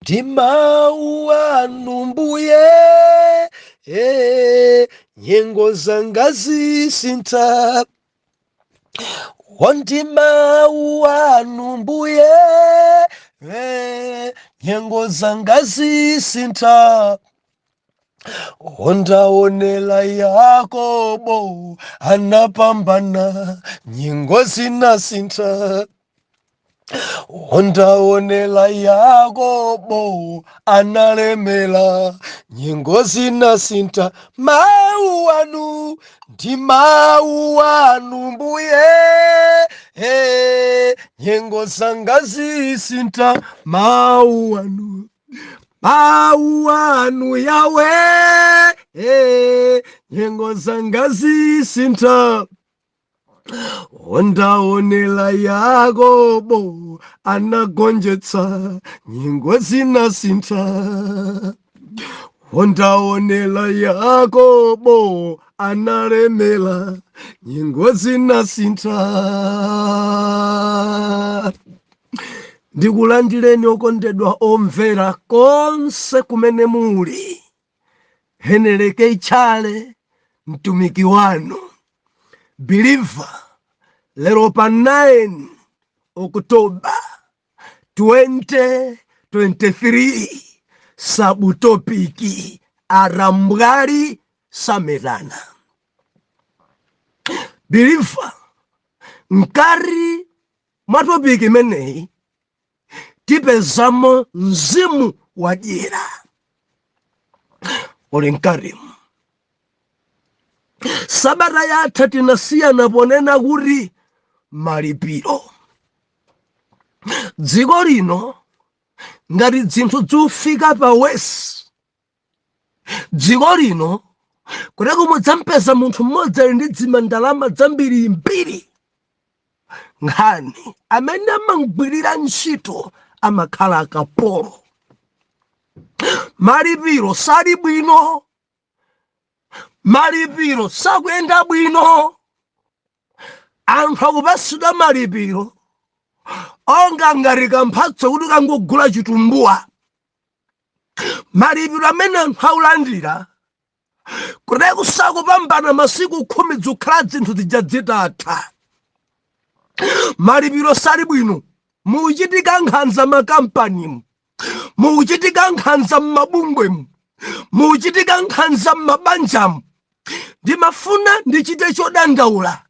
Ndi mawu anu mbuye, nyengo zanga zisintha. Ndi mawu anu mbuye, nyengo zanga zisintha. Ndaonela Yakobo anapambana, nyengo zinasintha. Ndaonela Yakobo analemela, nyengo zinasintha. Mawu anu, ndi mawu anu mbuye, nyengo zanga zisintha. Mawu anu, mawu anu yawe, nyengo zanga zisintha. Ndaonela Yakobo anagonjetsa, nyengo zinasintha. Ndaonela Yakobo analemela, nyengo zinasintha. Ndikulandireni okondedwa omvera konse kumene muli. Heneleke Chale, mtumiki wanu believer, lero pa 9 October 2023, subtopic arambwali sametana. Believer, mkati mwa topic imeneyi tipezamo mzimu wadyera uli mkatimu. Sabata yatha tinasiyana ponena kuti malipiro dziko lino ngati zinthu zikufika pa worse dziko lino, kuteko mudzampeza munthu mmodzi ali ndi dzimandalama dzambirimbiri, nkhani amene amamgwirira ntchito amakhala akapolo. Malipiro sali bwino, malipiro sakuyenda bwino. Anthu akupasidwa malipiro onga ngati kamphatso kuti kangogula chitumbuwa. Malipiro amene anthu akulandira kuteko sakupambana masiku 10, zikukhala zinthu zija zitatha. Malipiro sali bwino, mukuchitika nkhanza makampanimu, mukuchitika nkhanza mmabungwemu, mukuchitika nkhanza mmabanjamu. Ndimafuna ndichite chodandaula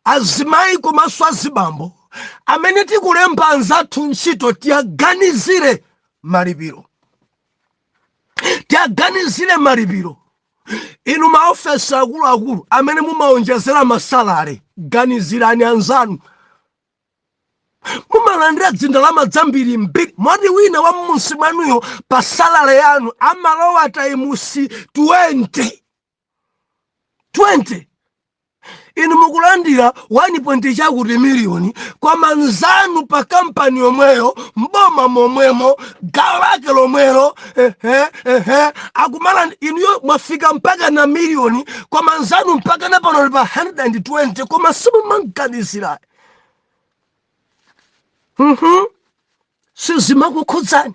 azimayi komanso azibambo amene tikulemba anzathu ntchito, tiyaganizire malipiro, tiyaganizire malipiro. Inu maofesi akuluakulu amene mumaonjezera ma salary, ganizirani anzanu. Mumalandira dzindalama dzambirimbiri moti wina wa mmunsi mwanuyo pa salary yanu amalowa times 20 20. Inu mukulandira 1 point chakuti miliyoni, koma nzanu pa kampani yomweyo, mboma momwemo, gawo lake lomwelo, ehe ehe, akumalandi inuyo mwafika mpaka na miliyoni, koma nzanu mpaka na pano pa 120, koma simumanganizira. Sizimakukhudzani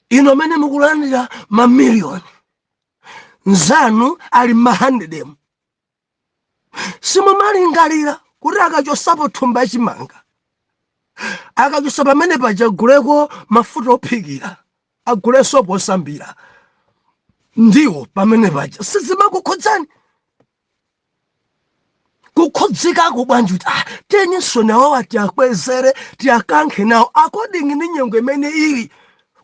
inu amene mukulandira mamiliyoni, nzanu ali ma 100. Simumalingalira kuti akachosapo thumba chimanga, akachosa pamene paja aguleko mafuta ophikira, agule sopo osambira, ndiwo pamene paja. Sizimakukhudzani. Kukhudzikako bwanji kuti teninso nawawa tiakwezere, tiakankhe nawo according ndi nyengo imene ili?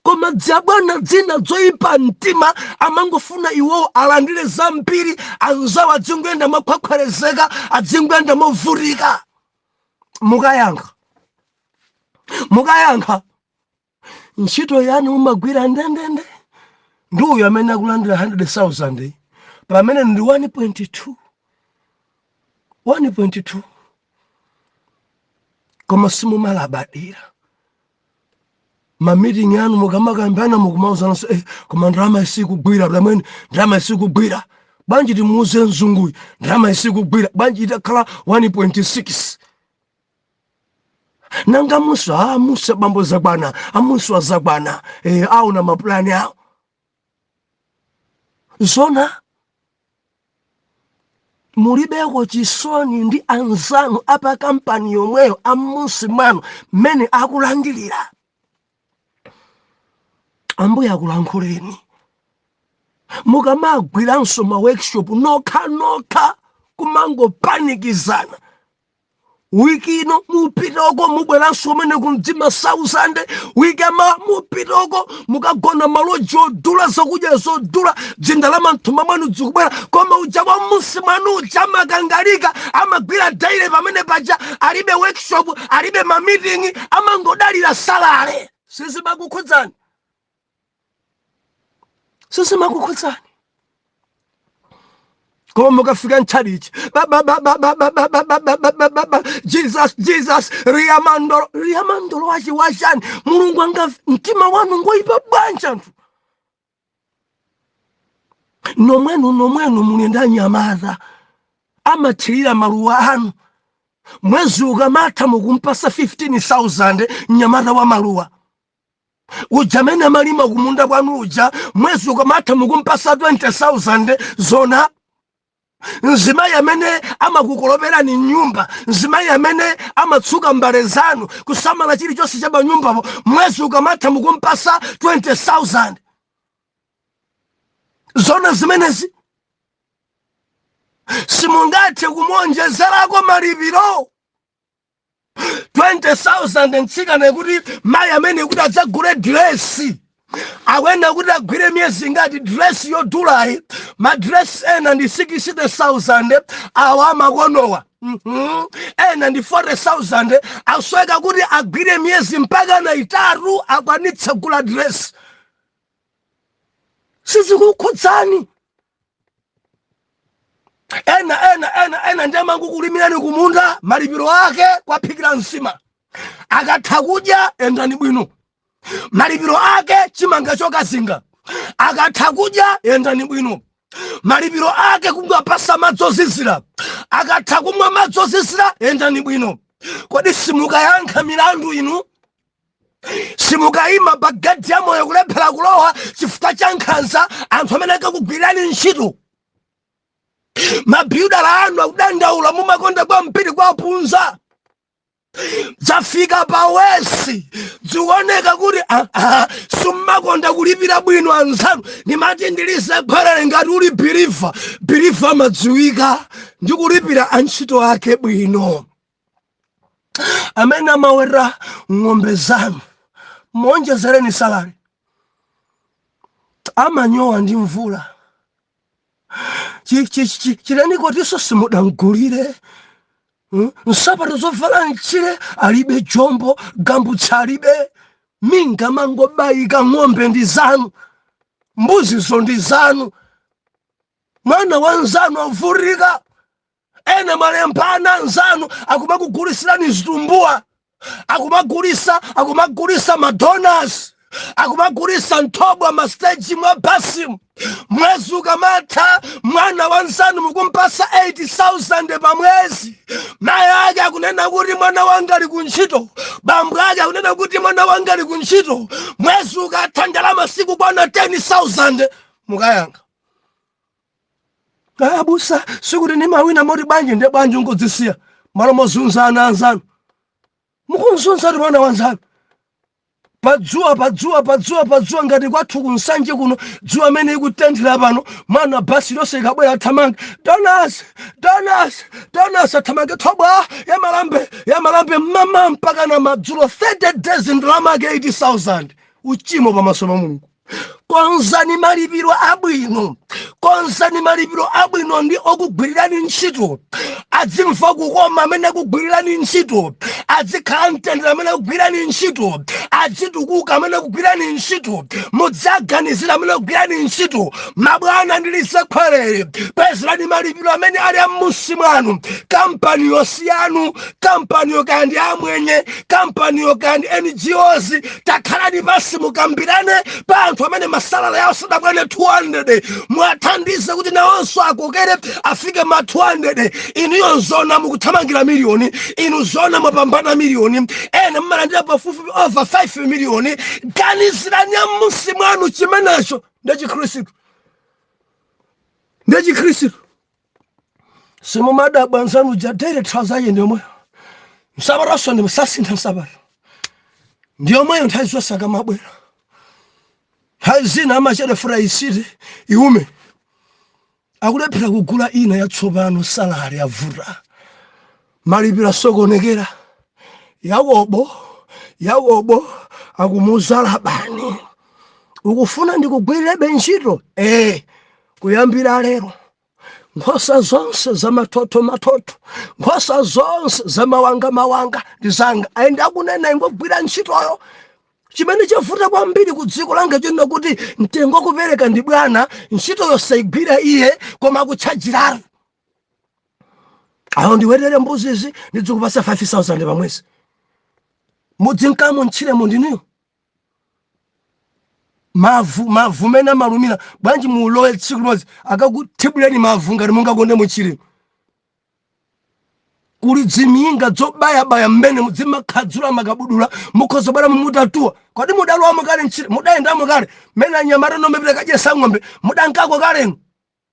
Koma dzabwana dzina dzoyipa mtima, amangofuna iwowo alandire zambiri, anzawo adzingoyenda mokhwakhwarezeka, adzingoyenda movutika. Mukayankha, mukayankha ntchito yanu mumagwira ndendende ndi uyo amene akulandira 100,000, pamene ndi 1.2 1.2, koma simumalabadira. Ma meeting anu mukamakambana mukumauzananso, koma ndalama isikugwira pamene, ndalama isikugwira bwanji? Timuuze mzunguyu ndalama isikugwira bwanji? Itakhala 1.6. Nanga musa musa bambo zakwana, amusa azakwana, aona mapulani awo. Zona mulibeko chisoni ndi anzanu apa kampani yomweyo amusi mwanu mmene akulandilira. Ambuye akulankhuleni. Mukamagwiranso ma workshop nokha nokha, kumangopanikizana, wiki ino mupitoko, mubweranso umene kumdzima 1000. Wiki ama mupitoko, mukagona maloji odula, zakudya zodula, dzindalama mthumba mwanu zikubwera, koma uja wa musi mwanu uja amakangalika, amagwira daily pamene paja, alibe workshop, alibe ma meeting, amangodalira salary. Sizimakukhudzani, sizimakukhudzani. Koma mukafika mtchalichi, ba Jesus, Jesus, riamandolo, riamandolo wachi wachani? Mulungu anga, mtima wanu ngoyipa bwanji? Anthu nomwenu, nomwenu muli ndi anyamata amathirira maluwa anu. Mwezi ukamatha mukumpasa 15,000 mnyamata wa maluwa uja. Amene amalima kumunda kwanu uja, mwezi ukamatha mukumpasa 20,000. Zona mzimayi amene amakukoloperani nyumba, mzimayi amene amatsuka mbale zanu, kusamala chilichonse cha panyumbapo, mwezi ukamatha mukumpasa 20,000. Zona zimenezi simungathe kumuonjezerako malipiro 20,000 mtsikana? Kuti mayi amene kuti adzagule diresi akuyenda kuti agwire miyezi ngati dresi yodulayi? Madresi ena ndi 60,000 awa amakonowa. Ena ndi 40,000. Asweka kuti agwire miyezi mpaka na 3 akwanitse kugula dresi. Sizikukhudzani. Ena ena ena ena ndi amangokulimirani kumunda, malipiro ake kwaphikira nsima, akatha kudya endani bwino. Malipiro ake chimanga chokazinga, akatha kudya endani bwino. Malipiro ake kungapasa madzi ozizira, akatha kumwa madzi ozizira endani bwino. Kodi simukayankha milandu inu? Simukayima pa gadi ya moyo kulephera kulowa chifukwa cha nkhanza? Anthu amene akakugwirirani ntchito, ma builder anu akudandaula, mumakonda kwambiri kwapunza. Zafika pa wesi, zikuoneka kuti simmakonda kulipira bwino anzanu. Nimati ndilize khwerere, ngati uli believer, believer amadziwika ndi kulipira antchito ake bwino. Amene amaweta ng'ombe zanu, muonjezereni salary. Amanyowa ndi mvula. Chileni kotinso simudamgulire. Nsapato zovala mchire alibe, jombo gambutsa alibe, minga mangobayika. Ng'ombe ndi zanu, mbuzizo ndi zanu, mwana wa nzanu avurika. Ena malempana anzanu akumakugulisirani zitumbuwa, akumagulisa, akumagulisa ma donuts, akumagulisa nthobwa ma stage mwa basimu. Mwezi ukamatha mwana wa nzanu mukumpasa 8000 pa mwezi. Mayi ake akunena kuti mwana wanga ali kuntchito, bambo ake akunena kuti mwana wanga ali kuntchito. Mwezi ukatha ndalama sikukwana 10,000. Mukayankha abusa, sikuti ndimawina moti bwanji? Ndiye bwanji ungodzisiya malo mozunza ana anzanu? Mukunzunza ti mwana wanzanu padzuwa, padzuwa, padzuwa, padzuwa. Ngati kwathu kunsanje kuno, dzuwa amene ikutenthera pano, mwana basi lonse ikabwera athamange, donuts, donuts, donuts, athamange, thobwa ya malambe, ya malambe, mama mpaka na madzulo. 30 days ndalama ake 80,000. Uchimo pamaso pa Mulungu. Konzani malipiro abwino, konzani malipiro abwino ndi okugwirirani ntchito. Adzimva kukoma amene akugwirirani ntchito, adzikhala mtendere amene akugwirirani ntchito, adzitukuka amene akugwirirani ntchito, mudzaganizira amene akugwirirani ntchito. Mabwana, ndilisekhwerere, pezerani malipiro amene ali am'musi mwanu. Kampaniyo siyanu, kampaniyo kaya ndi amwenye, kampaniyo kaya ndi NGOs, takhalani pasi mukambirane pa anthu amene Masalala yawo sadakwane 200. Mwathandize kuti nawonso akokere afike ma 200. Inuyo zona mukuthamangira miliyoni, inu zona mwapambana miliyoni, ena mmalandira pafupifupi over 5 miliyoni. Ganizirani amusi mwanu, chimenecho ndi Chikhristu, ndi Chikhristu. Simumadabwa nzanu jadere trouser ye ndiyomweyo, nsapatonso ndi sasintha, nsapato ndiyomweyo nthawi zonse. Akamabwera nthawi zina amachedwa fura isite iume, akulephera kugula ina yatsopano. Salary yavuta, malipiro asokonekera. Yakobo, Yakobo akumuuza Labani, "Ukufuna ndikugwirirebe ntchito? Kuyambira lero nkhosa zonse zamatoto matoto, nkhosa zonse zamawanga mawanga ndi zanga." Ayende akunena, ingogwira ntchitoyo. Chimene chavuta kwambiri ku dziko langa chonena kuti mtengo wakupereka ndi bwana, ntchitoyo sayigwira iye, koma akutchajiratu. "Awo ndiwetere mbuzizi, ndidzikupasa 5000 pamwezi." Mudzinkamo ntchiremo ndiniyo mavu, mavu mene amalumira bwanji. Mulowe tsiku limodzi, akakuthibuleni mavu ngati mungakonde muchiremo. Kuli dziminga dzobayabaya mmene mudzimakhadzula makabudula, mukhoza bwera mumutatuwa. Kodi mudalowamo kale mchire? Mudayendamo kale mmene anyamata nomepita kadyesa ng'ombe? Mudankako kalenu?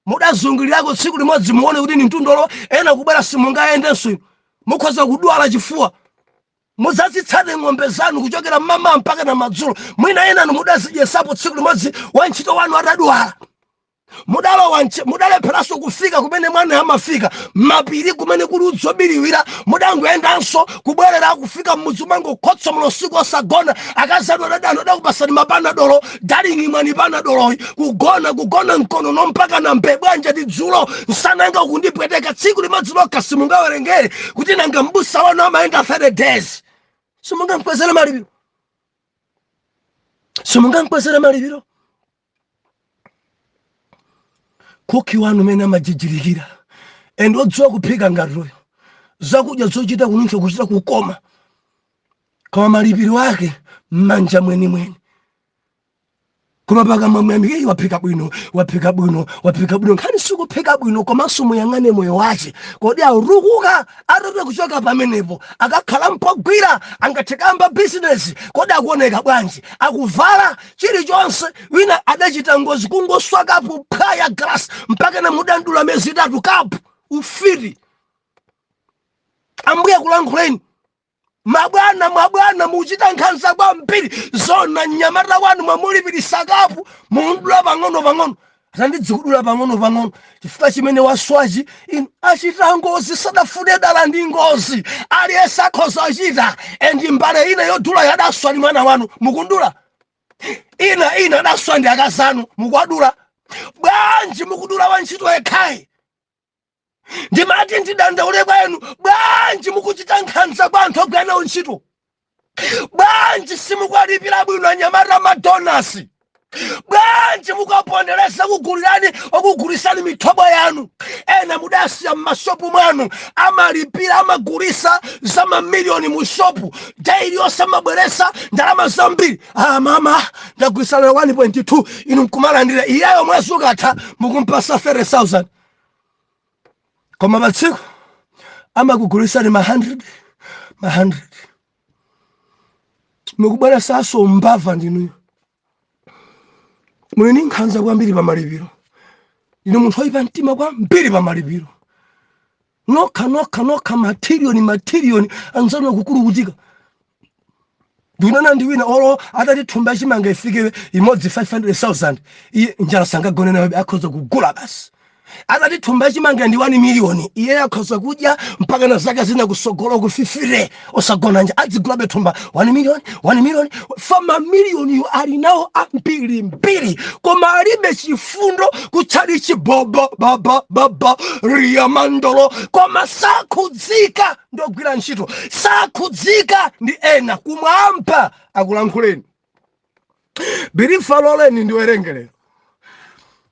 Mudazungulirako tsiku limodzi, muone kuti ni mtundolo. Ena kubwera simungayendenso inu, mukhoza kudwala chifuwa. Mudzazitsate ng'ombe zanu kuchokera mmamawa mpaka na madzulo. Mwina enanu mudazidyesapo tsiku limodzi wantchito wanu atadwala. Mudalowa mudalepheranso kufika kumene mwana amafika mapiri, kumene kuli udzobiriwira. Mudangoyendanso kubwerera kufika mmudzi, umangokotsomola usiku osagona. Akazanu adadano adakupasani mapanadolo, "Darling, imwani panadoloyi." Kugona, kugona mkonono mpaka na mbebwanja ndi dzulo, nsananga kundipweteka. Tsiku limodzi lokha simungawerengere kuti nanga mbusa wanu amayenda 30 days, simungamkwezere malipiro, simungamkwezere malipiro. Kuki wanu mene amajijirikira and odziwa kuphika ngatiyo, zakudya zochita kununkha, kuchita kukoma, koma malipiro ake m'manja mwenimweni. Koma pakamwa muyamike, "Waphika bwino, waphika bwino, waphika bwino." Nkhani sikuphika bwino, komanso muyang'ane moyo wace. Kodi aurukuka atatoe kuchoka pamenepo, akakhala mpogwira, angathe kamba bizinesi? Kodi akuoneka bwanji? Akuvala chilichonse? Wina adachita ngozi, kungoswa kapu pha ya glass, mpaka na mudandula miyezi 3 kapu. Ufiti. Ambuye akulankhuleni. Mabwana, mabwana, muchita nkhanza kwambiri. Zona mnyamata wanu mwamulipirisa kapu, mundula pang'ono pang'ono. Atandidzikudula pang'ono pang'ono chifukwa chimene waswachi. Inu, achita ngozi, sadafune dala, ndi ngozi, aliyense akhoza achita. And mbale ina yodula yadaswa ndi mwana wanu, mukundula. Ina ina adaswa ndi akazanu, mukwadula. Bwanji mukudula wantchito yekhayi? Ndimati ndidandaule kwenu, bwanji mukuchita nkhanza kwa anthu ogwira nawo ntchito? Bwanji simukwalipira bwino anyamata madonasi? Bwanji mukapondereza kugulirani okugulisani mithobo yanu? Ena mudasiya m'mashopu mwanu, amalipira, amagulisa za mamiliyoni mu shopu daily yonse, amabweresa ndalama zambiri. "Ah, mama, ndagulisa lero 1.2." Inu nkumalandira, iyeyo mwezi ukatha mukumpasa 30,000, koma patsiku amakugulisani ma 100, ma 100. Mukubweresanso mbava ndinuyo, muli ndi nkhanza kwambiri pa malipiro. Inu munthu oyipa mtima kwambiri pa malipiro. Nokha nokha nokha matiliyoni, matiliyoni, anzanu akukulukutika. Ndikunena ndi wina, olo atati thumba chimanga ifike imodzi 500,000, iye njala sangagone nayo, akhoza kugula basi. Atati thumba chimanga ndi 1 miliyoni, iye akhoza kudya mpaka na zaka zina kusogolo kufifire osagona nja, adzigulabe thumba 1 miliyoni, 1 miliyoni. Fa mamiliyoniyo ali nawo ambiri mbiri, koma alibe chifundo. Kutchali chibobo baba baba riyamandolo, koma sakhudzika ndogwira ntchito, sakhudzika ndi ena. Kumwamba akulankhuleni. Believer, loleni ndiwerengerero,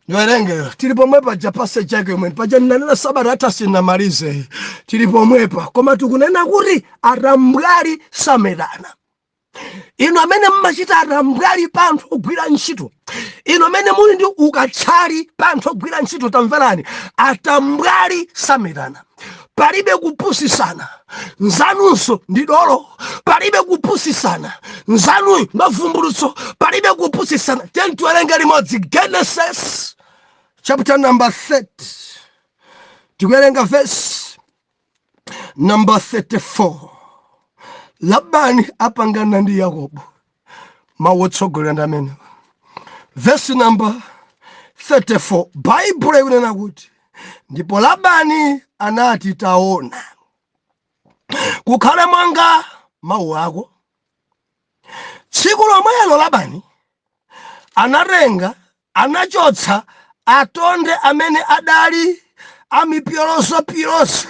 ndiwerengerero. Tili pomwe paja passage yake yomwe paja ndinanena sabata atha, sinamalize. Tili pomwepa, koma tikunena kuti atambwali sametana. Inu amene mmachita atambwali pa anthu ogwira ntchito, inu amene muli ndi ukatchali pa anthu ogwira ntchito, tamverani, atambwali sametana. Palibe kupusisana, nzanunso ndi dolo. Palibe kupusisana, nzanuyu mavumbulutso. Palibe kupusisana. Tiyeni tiwerenge limodzi Genesis chapter number 30, tikuwerenga verse number 34. Labani apangana ndi Yakobo, mawu otsogolera ndi amene. Verse number 34, Baibulo ikunena kuti, "Ndipo Labani anati, Taona, kukhale mwanga mawu ako. Tsiku lomwelo Labani anatenga, anachotsa atonde amene adali amipyolozopyolozo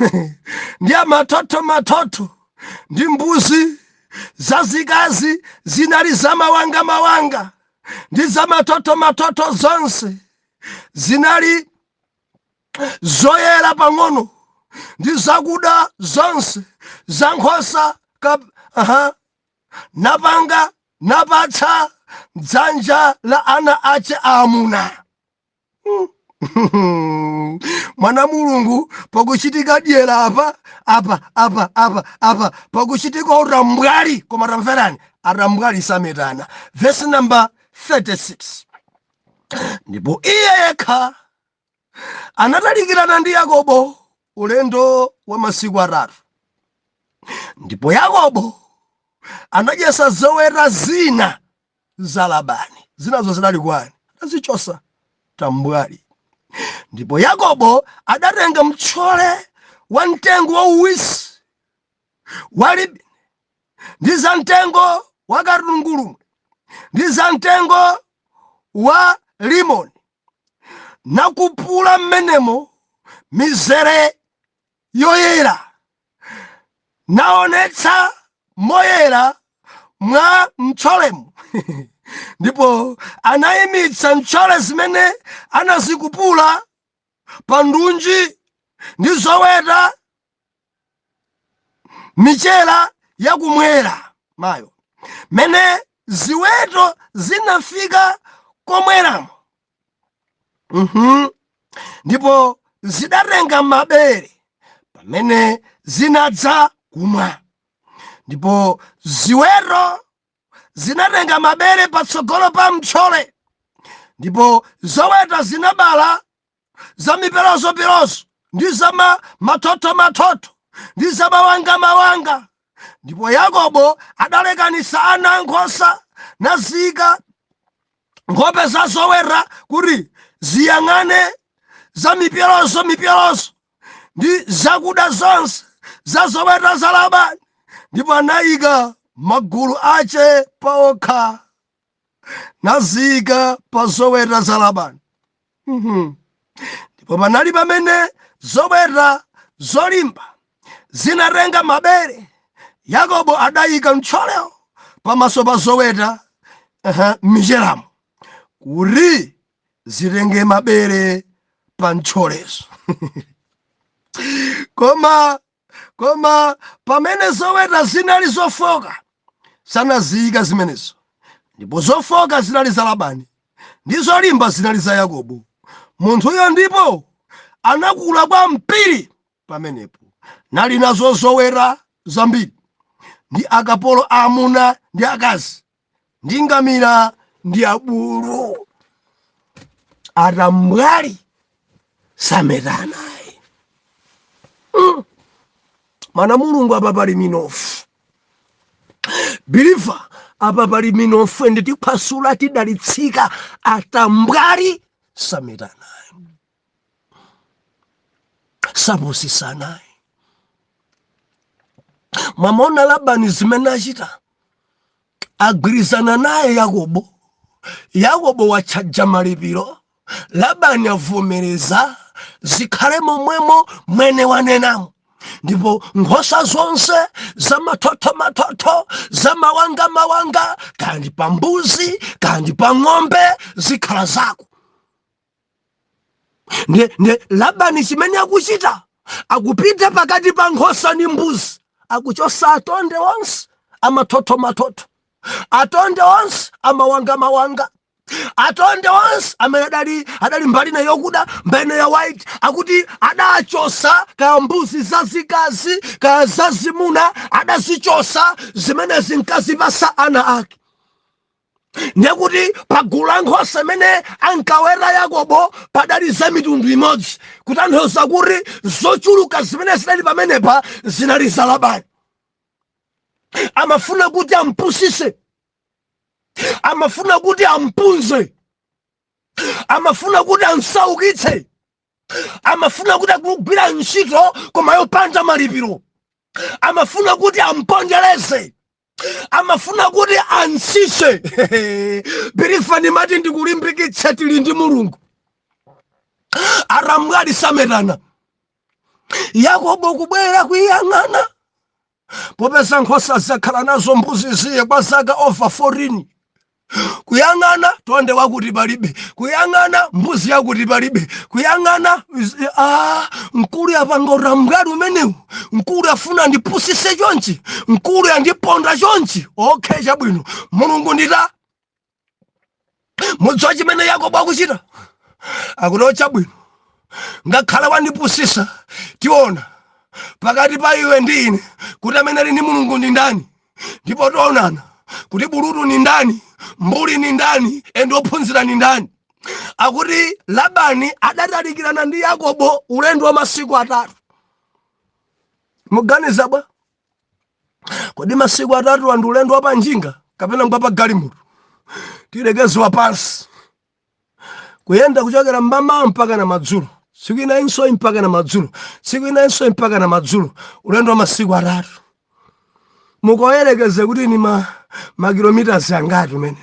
ndi amathotho-mathotho, ndi mbuzi zazikazi zinali zamawanga-mawanga ndi zamathotho-mathotho zonse zinali zoyera pang'ono, ndi zakuda zonse za nkhosa aha, napanga napatsa dzanja la ana ace aamuna." Mwana Mulungu, pakuchitika dyera apa, apa, apa, apa, apa pakuchitika utambwali. Koma tamverani, atambwali sametana. Verse number 36, "Ndipo iye yekha anatalikirana ndi Yakobo ulendo wa masiku 3, ndipo Yakobo anadyesa zoweta zina za Labani." Zinazo zidali kwani? Adazichosa tambwali. "Ndipo Yakobo adatenga mtchole wa mtengo wauwisi wa libini, ndi za mtengo wa katungulumwe, ndi za mtengo wa limoni, nakupula mmenemo mizere yoyera, naonetsa moyera mwa mtcholemo. Ndipo anayimitsa ntchole zimene anazikupula pa ndunji ndi zoweta michera yakumwera mayo, mene ziweto zinafika komweramo. Ndipo zidatenga mabere pamene zinadza kumwa. Ndipo ziweto zinatenga mabere patsogolo pa mtchole, ndipo zoweta zinabala za miperozoperozo ndi za mathotho-mathotho ndi za mawanga-mawanga. Ndipo Yakobo adalekanisa ana ankhosa, nazika nkhope za zoweta kuti ziyang'ane za miperozo miperozo ndi zakuda zonse za zoweta za Labani, ndipo anayika magulu ace paokha, naziyika pa zoweta za Labani. Ndipo panali pamene zoweta zolimba zinatenga mabere, Yakobo adayika mtcholewo pamaso pa zoweta, micheramo, kuti zitenge mabere pa ntcholezo. Koma pamene zoweta zinali zofoka, sanaziyika zimenezo. Ndipo zofoka zinali za Labani, ndi zolimba zinali za Yakobo. Munthuyo ndipo anakula kwambiri pamenepo, nali nazo zoweta zambiri, ndi akapolo aamuna ndi akazi, ndi ngamira ndi abulu." Atambwali sametanayi. Mwana Mulungu, apa pali minofu. Believer, apa pali minofu, ende tikhwasula, tidalitsika. Atambwali sametanayi, sapusisanayi. Mwamona Labani zimene achita, agwirizana naye Yakobo. Yakobo watchaja malipiro, Labani avomereza, zikhale momwemo mwene wanenamo. Ndipo nkhosa zonse zamathotho-mathotho, zamawanga-mawanga, kandi pa mbuzi kandi pa ng'ombe, zikhala zako. Ndiye Labani chimene akuchita, akupita pakati pa nkhosa ndi mbuzi, akuchosa atonde onse amathotho-mathotho. Atonde onse amawanga mawanga, atonde onse amene adali mbali ina yokuda, mbali ina ya white, akuti adachosa kaya mbuzi zazikazi kaya zazimuna, adazichosa zimene zinkazipasa ana ake. Ndiye kuti pagulu la nkhosa imene ankaweta Yakobo padali za mitundu imodzi, kutanthauza kuti zochuluka zimene zidali pamenepa zinali za Labani. Amafuna kuti ampusise, amafuna kuti ampunze, amafuna kuti amsaukitse, amafuna kuti akugwira ntchito koma yopanda malipiro, amafuna kuti ampondereze, amafuna kuti ansise. Believer, ndimati ndikulimbikitse, tili ndi Mulungu. Atambwali sametana. Yakobo kubwera kuyang'ana, popeza nkhosa zakhala nazo mbuzi ziye kwa zaka over 14, kuyang'ana tonde wakuti palibe, kuyang'ana mbuzi yakuti palibe, kuyang'ana mkulu yapanga utambwali umenewu, mkulu afuna andipusise chonchi, mkulu yandiponda chonchi. Okay, chabwino, Mulungu ndita mudziwa chimene Yakobo akuchita. Akuti, "Chabwino, ngakhale wandipusisa, tiona pakati pa iwe ndi ine kuti amene ali ndi Mulungu ndi ndani, ndipo tionana kuti bulutu ni ndani, mbuli ni ndani, and ophunzira ni ndani." Akuti Labani adatalikirana ndi Yakobo ulendo wa masiku 3. Muganiza bwa? Kodi masiku 3 ndi ulendo wa panjinga kapena ngwa pa galimoto? Tilekeziwa pansi, kuyenda kuchokera mmamawa mpaka na madzulo, tsiku inayinso mpaka na madzulo, tsiku inayinso mpaka na madzulo, ulendo wa masiku 3. Mukoyerekeze kuti ni makilometers angati umene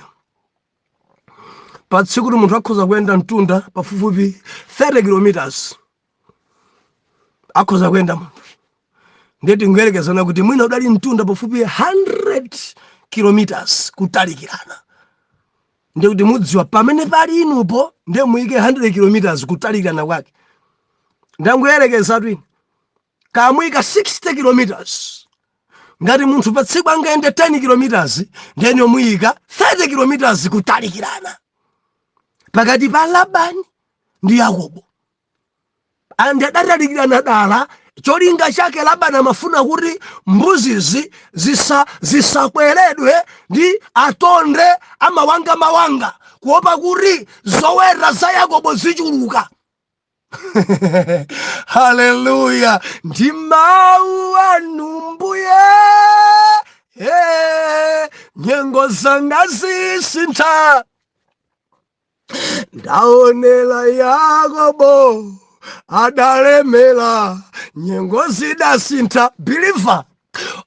pa tsiku kuti munthu akhoza kuyenda mtunda pafupifupi 30 kilometers akhoza kuyenda munthu. Ndiye tingoyerekezana kuti mwina udali mtunda pafupi 100 kilometers kutalikirana. Ndiye kuti mudziwa pamene pali inupo, ndiye muyike 100 kilometers kutalikirana kwake. Ndangoyerekeza ine, kamuyika 60 kilometers. Ngati munthu pa tsiku angayende 10 kilometers, ndiye muyika 30 kilometers kutalikirana pakati pa Labani ndi Yakobo. And adatalikirana dala, cholinga chake Labani amafuna kuti mbuzizi zisakweredwe ndi atonde amawanga mawanga, kuopa kuti zoweta za Yakobo zichuluka. Haleluya! Ndi mawu anu Mbuye, nyengo zanga zisintha. Ndaonela Yakobo adalemera, nyengo zidasintha. Believer,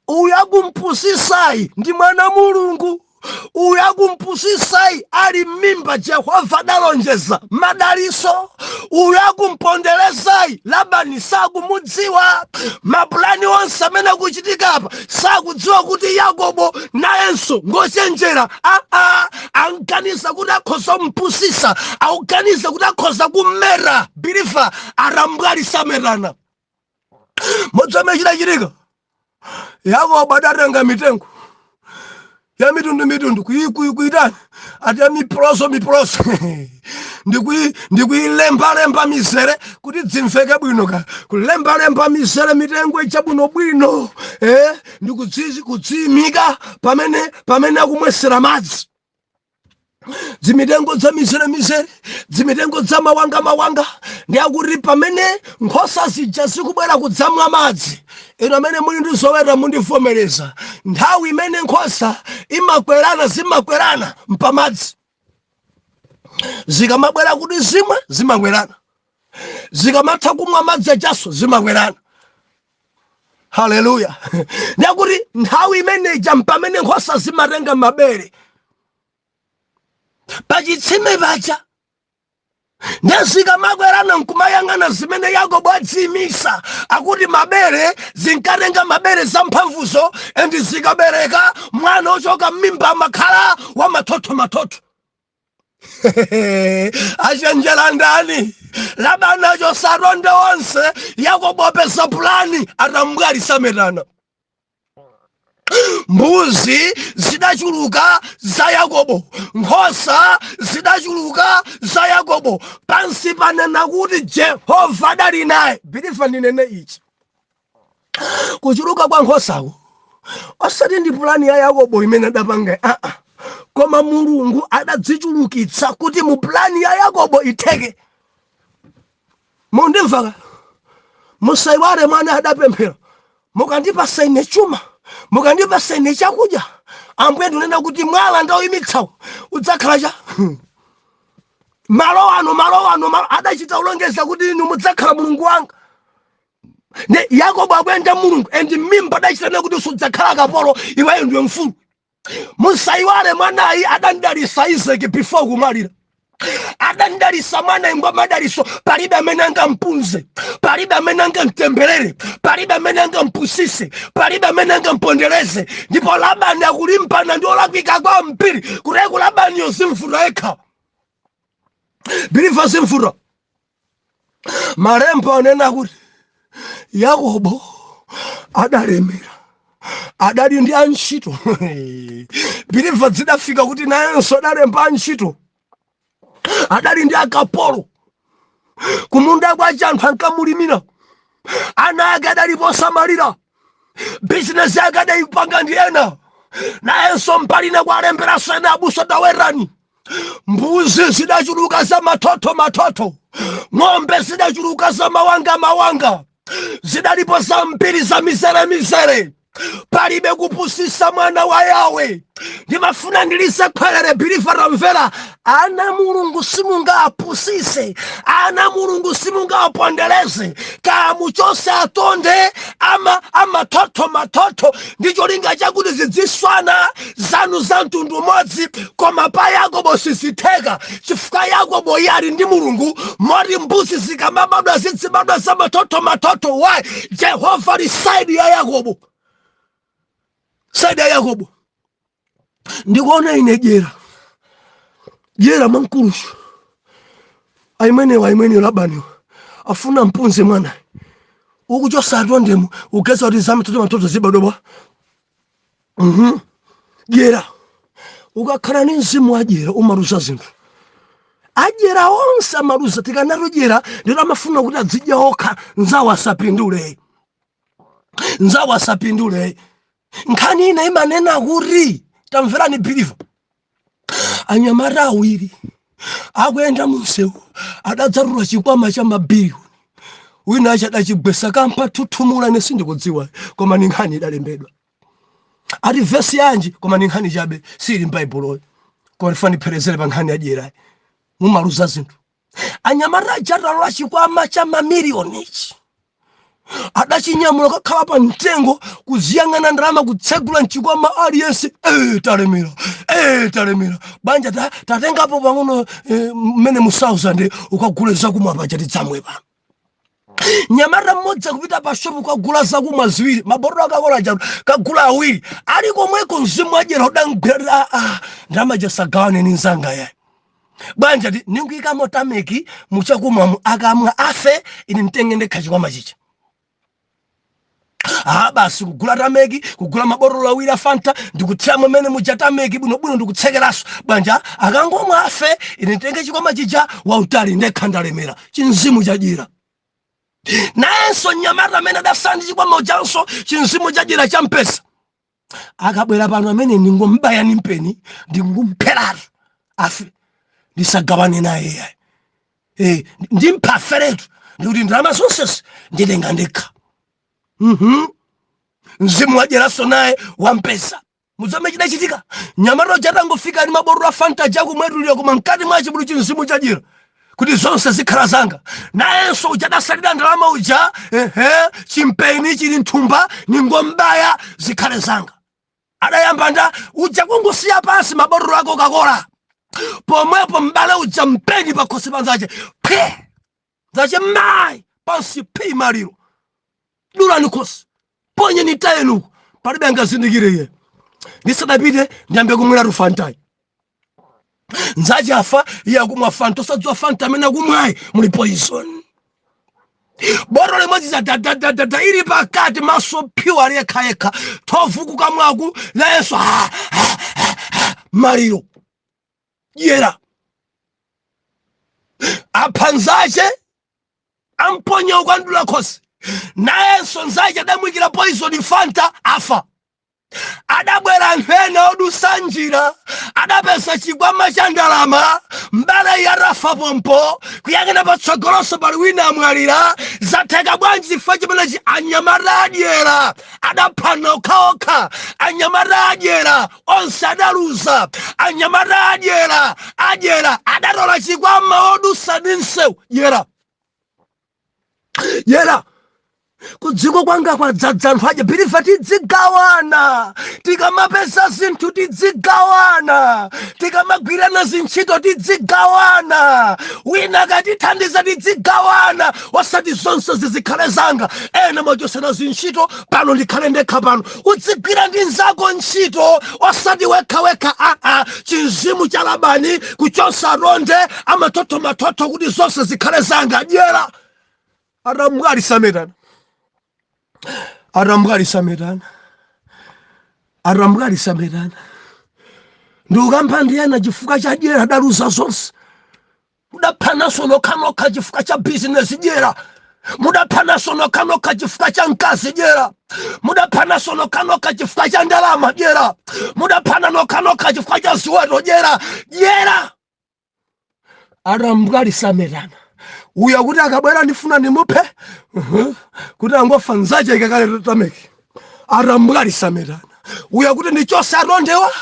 uyu akumpusisai ndi mwana Mulungu. Uyu akumpusisai ali m'mimba Jehova adalonjeza madaliso. Uyu akumponderezai Labani sakumudziwa. Mapulani onse amene akuchitika apa, sakudziwa kuti Yakobo nayenso ngochenjera. Aa, anganiza kuti akhoza kumpusisa, akuganiza kuti akhoza kumera. Believer, atambwali samerana. Modzamene chidachitika, Yakobo adatenga mitengo ya mitundu mitundu, kuitani ati ya miproso miproso, ndikuilembalemba mizere kuti dzimveke bwino, ka kulembalemba mizere mitengo ichabwinobwino, ndikudziyimika pamene akumwesera madzi, dzimitengo dza mizere mizere, dzimitengo dza mawanga mawanga. Ndi akuti pamene nkhosa zija zikubwera kudzamwa madzi, inu amene muli ndi zoweta mundivomereza, nthawi imene nkhosa imakwerana, zimakwerana mpamadzi. Zikamabwera kuti zimwe, zimakwerana. Zikamatha kumwa madzi ajaso, zimakwerana. Haleluya! Ndiyakuti nthawi imeneja mpamene nkhosa zimatenga mabere pachitsime paja. Ndezikamakwerana nkumayang'ana zimene Yakobo adziyimisa, akuti mabere zinkatenga mabere zamphamvuzo, and zikabereka mwana ochoka m'mimba amakhala wa mathotho mathotho. Achenjera ndani? Labani achosa atonde onse, Yakobo apeza pulani. Atambwali sametana. Mbuzi zidachuluka za Yakobo, nkhosa zidachuluka za Yakobo. Pansi panena kuti Jehova adali naye. Believer, ndinene ichi: kuchuluka kwa nkhosako osati ndi pulani ya Yakobo imene adapanga, aa, koma Mulungu adadzichulukitsa kuti mu pulani ya Yakobo itheke. Mundimvaka? Musayiwale, mwana adapemphera, "Mukandipasa ine chuma, mukandipasa ine chakudya, Ambuye, ndinena kuti mwala ndauyimitsawo udzakhala cha malo ano, malo ano, malo." Adachita ulongeza kuti inu mudzakhala Mulungu wanga. Ne Yakobo akuyenda Mulungu and mimba adachitana kuti sudzakhala kapolo, iweyo ndiwe mfulu. Musayiwale, mwanayi adandalisa Isaki before kumwalira. Adandalisa mwana ingwa madaliso. Palibe amene angampunze, palibe amene angamtemberere, palibe amene angampusise, palibe amene angampondereze. Ndipo Labani akulimbana ndi olakwika kwambiri. Kuteku Labaniyo zimvuta yekha. Believer, zimvuta. Malembo anena kuti Yakobo adalemera, adali ndi antchito. Believer, zidafika kuti nayenso adalemba antchito, adali ndi akapolo kumunda kwace, anthu ankamulimira, ana ake adalipo osamalira, bizinesi yake adayipanga ndi ena. Nayenso mpalina kwalemberanso ena abusa, tawerani. Mbuzi zidachuluka za mathotho mathotho, ng'ombe zidachuluka za mawanga mawanga, zidalipo zambiri za mizere mizere. Palibe kupusisa mwana wa Yawe. Ndimafuna ndilise khwerere. Believer, tamvera, ana Mulungu simungapusise, ana Mulungu simungapondereze. Kamuchose atonde ama amathotho mathotho ndi cholinga chakuti zidziswana zanu za mtundu umodzi, koma pa Yakobo sizitheka, chifukwa Yakobo iye ali ndi Mulungu, moti mbuzi zikamabadwa zidzibadwa za mathotho mathotho. Why? Jehova ali side ya Yakobo, side ya Yakobo. Ndikuona ine dyera, dyera mwamkulucho. Aimwenewo, aimwenewo, Labaniwo afuna mpunze mwana ukuchosa atondemo, ugeza kuti zamatoto matoto zibadwa. Dyera, ukakhala ni mzimu wadyera umaluza zinthu. Adyera onse amaluza. Tikanatodyera ndito amafuna kuti adzidya okha, nzawo asapindule, nzawo asapindule. Nkhani ina imanena kuti, tamverani believer, anyamata awiri akuyenda munsewu adadzatula chikwama cha mabiliyoni. Wina achi adachigwesa kampa thuthumula. Ine sindikudziwa, koma ni nkhani idalembedwa. Ati vesi yanji? Koma ni nkhani chabe, sili m'Baibuloyo, koma ndifuna ndipherezere pa nkhani yadyerayi. Mumaluza zinthu. Anyamata aja atalola chikwama cha mamiliyoni ichi, adachinyamula kakhala pa mtengo kuziyang'ana ndalama, kutsegula mchikwama aliyense, "Talemera, talemera banja, tatengapo pang'ono, mmene mu 1000 ukagule zakumwa paja tidzamwe pano." Nyamata mmodzi akupita pa shopu kagula zakumwa ziwiri, mabotolo akakola ja, kagula awiri. Ali komweko mzimu wadyera udamgwira. "Ah, ndalama jasagawane ni nzanga yayi. Banja ti ninguyikamo tameki muchakumwamu, akamwa afe, ine mtenge ndekha chikwama chicha." Ah, basi, kugula tameki, kugula mabotolo awiri a Fanta, ndikuthiramo mmene muja tameki bwinobwino, ndikutsekeranso. "Banja, akangomwa afe, ine nditenge chikwama chija wautali ndekha, ndalemera." Chinzimu chadyera. Nayenso mnyamata amene adasala ndi chikwama ujanso chinzimu chadyera champesa. "Akabwera pano amene ndingombaya ni mpeni, ndingumpheratu afe, ndisagawane naye yayi. Ndimpha aferetu, ndikuti ndalama zonsezi nditenga ndekha." Mzimu wadyeraso naye wampesa. Mudzame chidachitika, nyamata uja atangofika ndi mabotolo a Fanta jakumwetulira, koma mkati mwache muli chinzimu chadyera kuti zonse zikhala zanga. Nayenso uja adasalira ndalama uja, ehe, chimpeni chili mthumba, ningombaya zikhale zanga. Adayamba nda uja kungosiya pansi mabotolo ako kakola, pomwepo mbale uja mpeni pakhosi panzache, phe zache, mayi pansi phi, maliro. "Dulani khosi, ponyeni tayenu, palibe angazindikire iye. Ndisadapite ndiyambe kumwera Fantayi." Nzache afa, iye akumwa Fanta, osadziwa Fanta amene akumwayi muli poison. Botolo limodzi za dadadadada ili pakati, maso phiwa ali yekhayekha, thovu kukamwaku, nayenso ha, ha, ha, ha, maliro. Dyera, apha nzache, amponya ukandula khosi, nayenso nzache adamwikira poison Fanta, afa. Adabwera anthu ena odusa njira, adapeza chikwama cha ndalama, mbale yarafa pompo. Kuyang'ana patsogolonso pali wina amwalira. Zatheka bwanji? Chifukwa chimenechi anyamata adyera adaphana okhaokha. Anyamata adyera onse adaluza. Anyamata adyera, adyera adatola chikwama odusa ndi msewu. Dyera, dyera. Kudziko kwanga kwadzadza anthu aja biliva. Tidzigawana tikamapeza zinthu, tidzigawana tikamagwirana zintchito, tidzigawana wina akatithandiza, tidzigawana, osati zonse zizikhale zanga. Ena mwachosera zintchito pano, ndikhale ndekha pano. Udzigwira ndi nzako ntchito, osati wekha wekha, aa. Chinzimu cha Labani kuchosa ronde amathotho mathotho kuti zonse zikhale zanga. Dyera. Atambwali sametana, atambwali sametana, atambwali sametana. Ndikukampha ndiyena chifukwa cha dyera adaluza zonse. Mudaphanaso nokhanokha chifukwa cha bizinesi, dyera. Mudaphanaso nokhanokha chifukwa cha mkazi, dyera. Mudaphanaso nokhanokha chifukwa cha ndalama, dyera. Mudaphana nokhanokha chifukwa cha ziweto, dyera, dyera. Atambwali sametana. Uyo kuti akabwera ndifuna ndimuphe, kuti angofa nzache ikakale tameki. Atambwali sametana. Uyo kuti ndichose atondewa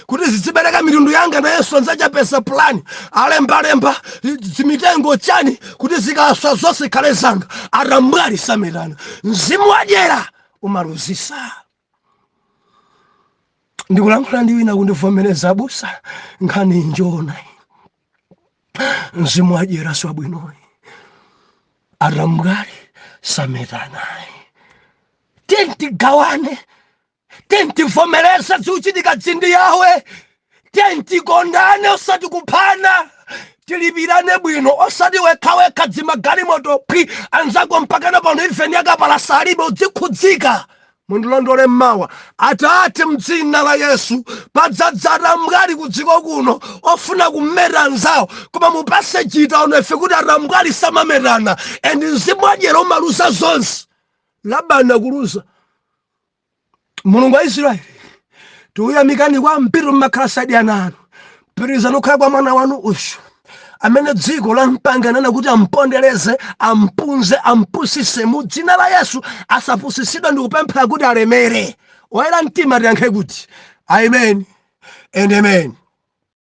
kuti zidzibereka mitundu yanga, nayenso nzachapeza plan, alembalemba zimitengo chani kuti zikaswa zonse ikhale zanga. Atambwali sametana. Mzimu wadyera umaluzisa. Ndikulankhula ndi wina kundivomereza, abusa, nkhani njona, mzimu wadyera siwabwinoyi. Atambwali sametanayi. Tentigawane, tentivomereza zikuchitika dzindi yawe. Tentikondane, osati kuphana. Tilipirane bwino, osati wekhawekha dzimagalimoto phi, anzako mpakana pano even akapalasa alibe, udzikhudzika. Mundilondole mmawa. Atate, mdzina la Yesu, padzadza atambwali ku dziko kuno ofuna kumeta anzawo, koma mupase chita ono ife kuti atambwali samametana, and mzimu wadyera umaluza zonse. Labani akuluza. Mulungu wa Israeli, tikuyamikani kwambiri mmakhala side ana anu. Pirizani kukhala kwa mwana wanu uyu amene dziko lampanga nana kuti ampondereze, ampunze, ampusise. Mu dzina la Yesu, asapusisidwe. Ndikupemphera kuti alemere. Oyera mtima tiyankhe kuti amen and amen.